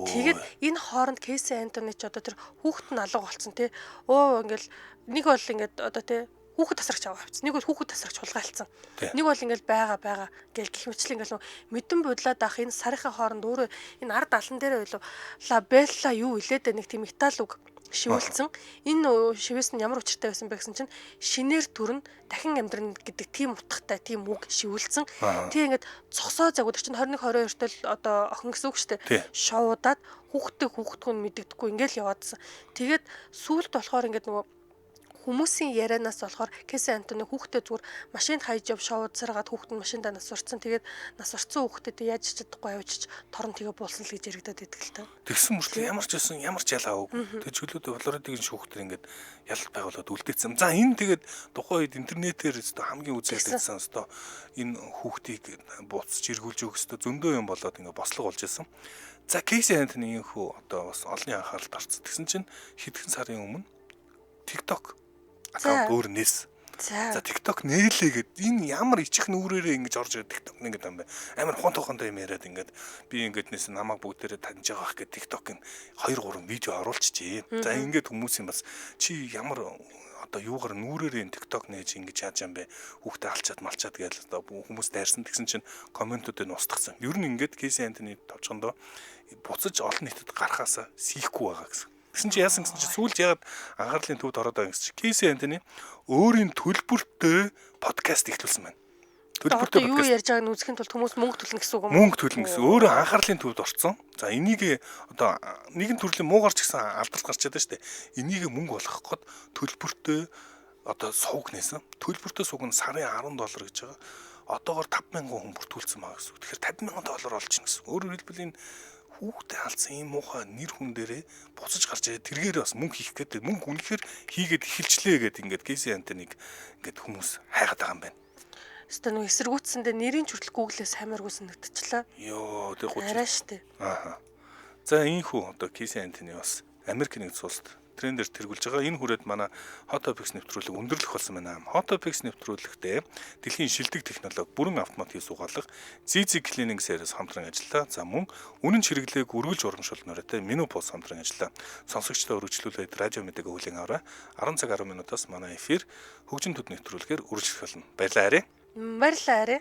Тэгээд энэ хооронд Кейси Антоны ч одоо тэр хүүхэд нь алга болсон тий. Оо ингээл нэг бол ингээд одоо тий хүүхэд тасрагч аваа авчихсан. Нэг бол хүүхэд тасрагч хулгайлцсан. Нэг бол ингээл байгаа гэл гих мэтлэн ингээл мэдэн будлаад ах энэ сарынхаа хооронд өөрөө энэ ард алан дээр байлуу ла белла юу илээд нэг тийм итали үг шивүүлсэн. Энэ шивээс нь ямар учиртай байсан бэ гэсэн чинь шинээр төрн дахин амьдрна гэдэг тийм утгатай тийм үг шивүүлсэн. Тэг ингээд цогсоо загвар чинь 21 22-т л одоо охин гэсэн үг шүү дээ. Шоудаад хүүхдтэй хүүхдгүн мэдэгдэхгүй ингээл яваадсан. Тэгээд сүүлд болохоор ингээд нөгөө Хүмүүсийн ярианаас болохоор Кейси Антони хүүхдээ зүгээр машинд хайж яв шоуд саргаад хүүхэд нь машиндаа нас барцсан. Тэгээд нас барцсан хүүхдэд яаж чадахгүй авчиж торон тэгээ буулсан л гэж яригадаад байдаг л та. Тэгсэн мөртлөө ямар ч байсан ямар ч ял аваагүй. Тэгээд чөлөөдөө Флоридын шүүхтэр ингээд ялалт байгуулад үлдээсэн. За энэ тэгээд тухайн үед интернетээр өстө хамгийн үзэгдсэн өстө энэ хүүхдийг буцаж эргүүлж өгөх өстө зөндөө юм болоод ингээд бослого болж исэн. За Кейси Антони инхүү одоо бас олонний анхааралд орсон. Тэгсэн чинь хэдхэн сарын өмнө TikTok аккаунт өөр нээсэн. За TikTok нээлээгээд энэ ямар ичих нүрээрээ ингэж орж ирээд TikTok ингээд юм бэ. Амар хон тухантай юм яриад ингээд би ингээд нээсэн намайг бүгдээрээ таньж байгаа ах гэд TikTok-ын 2 3 видео оруулчихжээ. За ингээд хүмүүсийн бас чи ямар одоо юугаар нүрээрээ энэ TikTok нээж ингэж яаж юм бэ? Хүүхдээ алчаад малчаад гэж одоо хүмүүс дайрсан. Тэгсэн чинь комментуудыг нь устгацсан. Ер нь ингээд Кейси Антони товчхондоо буцаж олон нийтэд гарахаасаа сийхгүй байгаа гэсэн. Тэгсэн чинь яасан гэсэн чинь сүүлд ягаад анхаарлын төвд ороод байгаа гэсэн чинь Кейси Антони өөрийн төлбөртэй подкаст эхлүүлсэн байна. Төлбөртэй юу ярьж байгааг нь үзэхин тулд хүмүүс мөнгө төлнө гэсэн үг юм уу? Мөнгө төлнө гэсэн. Өөрөө анхаарлын төвд орсон. За энийг одоо нэгэн төрлийн муугар ч гэсэн алдарт гарч чадсан шүү дээ. Энийг мөнгө болгох гээд төлбөртэй одоо сувг нээсэн. Төлбөртэй сувг нь сарын $10 гэж байгаа. Одоогор 50,000 хүн бүртгүүлсэн байгаа гэсэн үг. Тэгэхээр $50,000 олж гин гэсэн. Өөрөөр хэлбэл энэ хүүхдээ алдсан ийм муухай нэр хүн дээрээ буцаж гарч ирээд тэргээр бас мөнгө хийх гэдэг мөнгө үнэхээр хийгээд эхэлчлээ гэдэг ингээд Кейси Антониг ингээд хүмүүс хайгаад байгаа юм байна. Өстө нөө эсэргүүцсэндээ нэрийн ч хүртэл Google-ээс хаймааргүй санагдчихлаа. Йоо тэг 30. Арай штэ. Аа. За ийхүү одоо Кейси Антони бас Америк нэгдсэн улсад трендээр тэргүүлж байгаа. Энэ хүрээд манай Hot Topics нэвтрүүлэг өндөрлөх болсон байна. Hot Topics нэвтрүүлэгтээ дэлхийн шилдэг технологи бүрэн автомат хийс угаалга ZZ Cleaning Service хамтран ажиллаа. За мөн үнэн чирэглээг үргэлж урамшуул нөрөөтэй Menopause хамтран ажиллаа. Сонсогчдоо өргөжлүүлээд радио мэдээг өвлийн авраа 10 цаг 10 минутаас манай эфир хөгжин төд нэвтрүүлгээр үргэлжлэх болно. Баярлалаа арай. Баярлалаа арай.